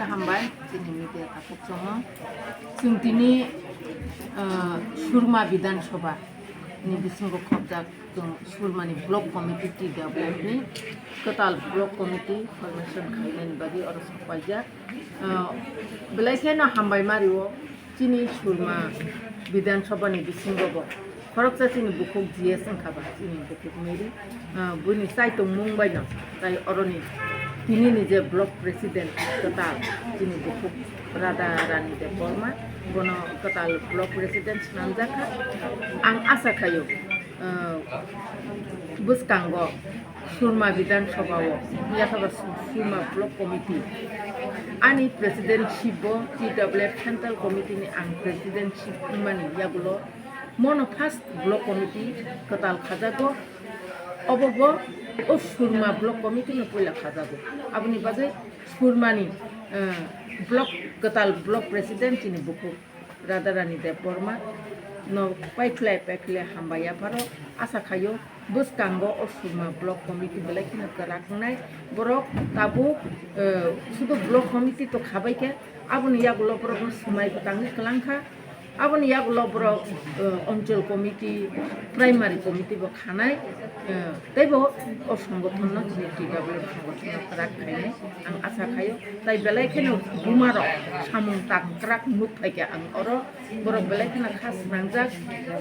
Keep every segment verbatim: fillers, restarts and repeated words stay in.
Hambai, chini media takhuk chongo. Chwng tini, ah, Surma Bidhan Sabha ni bisingo khopjak chwng Surmani Block Committee T W F ni kwtal Block Committee formation khainani bagwi oro sok paijak. Ah, belai kheno hambai mario. Chini Surma Bidhan Sabha ni bisingo bo khoroksa chini bukhuk G S wngkha ba, chini bukhuk Mary, ah, buini chaitongmung bai no tai oroni tini ni je block president kwtal chini bukhuk Radha Rani Debbarma bono kwtal block president swnamjak kha. Ang asa khaio, ah, bwskango Surma Bidhan Sabha o, yakha ba Su-, Surma Block Committee. Ani presidentship bo T W F Central Committee ni ang presidentship wngmani yagulo mono first Block Committee kwtal khajago. Obo bo o Surma Block Committee no puila khajago. Aboni bagwi Surmani, eh, block, kwtal block president chini bukhuk Radharani Debbarma no paikhlai paikhlai hambai yapharo. Asa khaio bwskango o Surma Block Committee belai kheno kwrak wngnai. Borok tabuk, eh, sudu Block Committee to khabai khe, aboni yagulo borokno swmai bwtangwi kwlangkha. Aboni yagulo borok, eh, Anchal Committee, Primary Committee bo khanai, eh, teibo o songothonno chini T W F songothonno kwrak khainai ang asa khaio. Tai belai kheno bumarok samung tang kwrak nuk phaikha ang oro. Borok belai kheno kha swnangjak,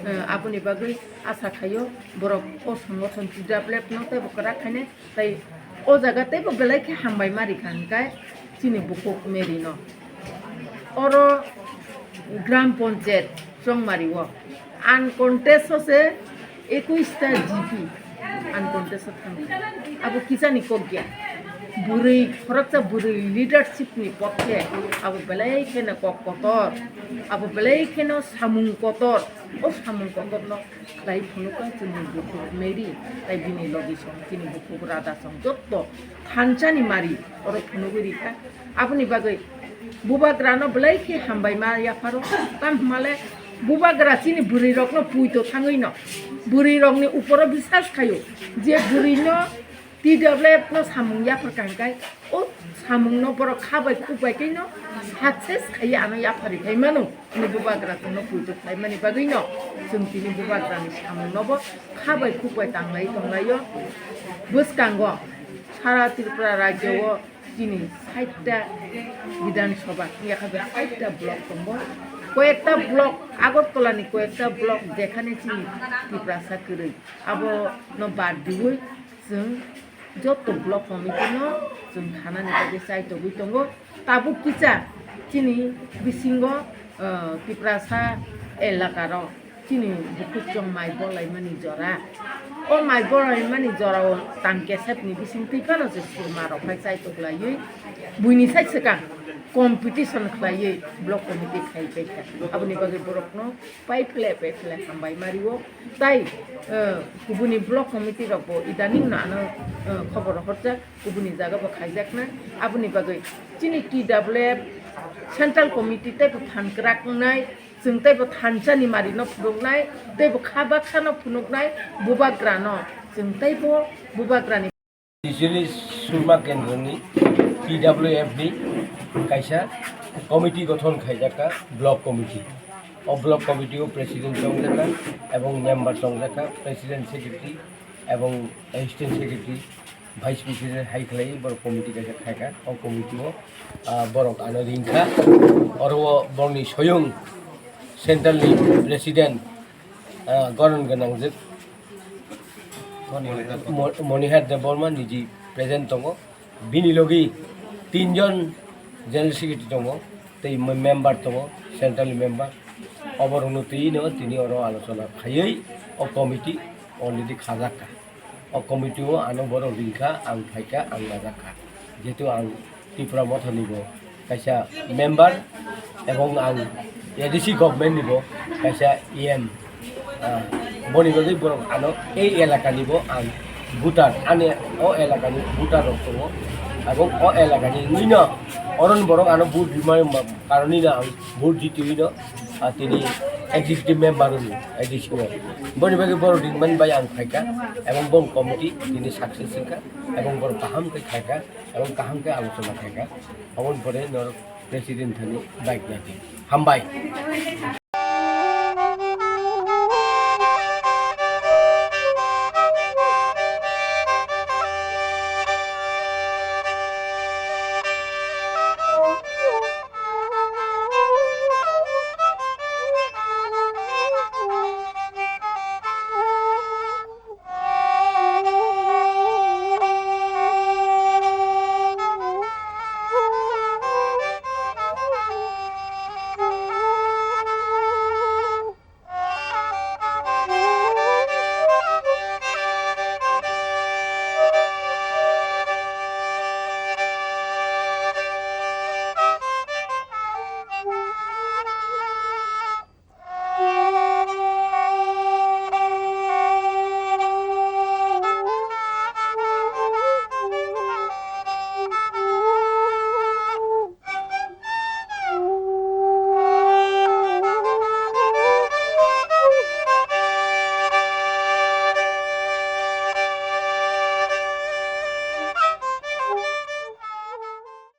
eh, aboni bagwi asa khaio borok o songothon T W F no teibo kwrak khainai. Tai o jaga teibo belai khe hambai ma rikha hwnkhe chini bukhuk Mary no. Oro Gram Panchayat Chongmari o uncontest o se ekush ta G P uncontest o thangkha. Abo kisani kok ya. Bwrwi, khoroksa bwrwi leadership ni pokhe abo belai kheno kok kotor, abo belai kheno samung kotor. O samung kotor no khlai phunukha chini bukhuk Mary, tai bini logi song, chini bukhuk Radha song, jotto thansa ni mari oro phunugwi rikha. Aboni bagwi bubagra no belai khe hambai ma yapharo. Tam hwnmale bubagra chini bwrwi rok no puito thangwi no, bwrwi rok ni uporo bisas khaio je bwrwi no T W F no samung yaphar kha hwnkhe, o samung no borok kha bai khuk bai khe no success khaiya ano yaphari khai mano. Ani bubagra chwng no puitu khlai mani bagwi no chwng tini bubagra ni samung no bo kha bai khuk bai tanglai tonglaio. Bwskango sara Tripura rajyo o chini sait ta Bidhan Sabha, yakha bai sait ta block tongo. Koyekta block, Agartala ni koyekta block jekhane chini Tiprasa kwrwi, abo no bad diwi chwng joto block committee no chwng khanani bagwi chai togwi tongo. Tabuk kisa chini bisingo, ah, Tiprasa elaka rok chini bukhuk chwng mai bolaimani jora. O mai bolaimani jora o tang kesep ni bising twi phano se Surma rok phai chai toglaiwi buini sai swkang competition khlaiwi block committee khai paikha. Aboni bagwi borok no pai phle pai phle hambai mario. Tai, eh, kubuni block committee rok bo idaning no ano, eh, khobor horjak, kubuni jaga bo khaijakna. Aboni bagwi chini T W F Central Committee tei bo phan kwrak wngnai, chwng tei bo thansa ni mari no phunuknai, tei bo kha baksa no phunuknai, bubagra no chwng tei bo bubagra ni Bichili Surma Kendroni T W F ni kaisa committee gothon khaijak kha, block committee. O block committee o president chongjak kha ebong member chongjak kha, president, secretary ebong assistant secretary, vice president hai khlai borok committee kaisa khai kha. O committee o, ah, borok ano ring kha. Oro o borokni soyung central ni president, ah, goron gwnangjwk Mo-, Monihar Debbarma niji present tongo. Bini logi tinjon general secretary tongo, tei me-, member tongo, central member. Oborokno twi no tini oro alochona khaiwi o committee already khajak kha. O committee o ano borok ring kha, ang phai kha, ang najak kha. Jehetu ang Tipra Mothani bo kaisa member, ebong ang A D C government ni bo kaisa E M. Ah, boni bagwi borok ano ei elaka ni bo ang voter, ani o elaka ni voter rok tongo, ebong o elaka ni wngwi no oron borok ano vote rimani karoni no ang vote jitiwi no, ah, tini executive member wngwi A D C o. Boni bagwi borok ringmani bai ang phaikha, ebong bong committee tini success wngkha. ebong borok kaham khe khaikha, ebong kaham khe alochona khaikha, aboni pore norok president thani bike nadi. Hambai.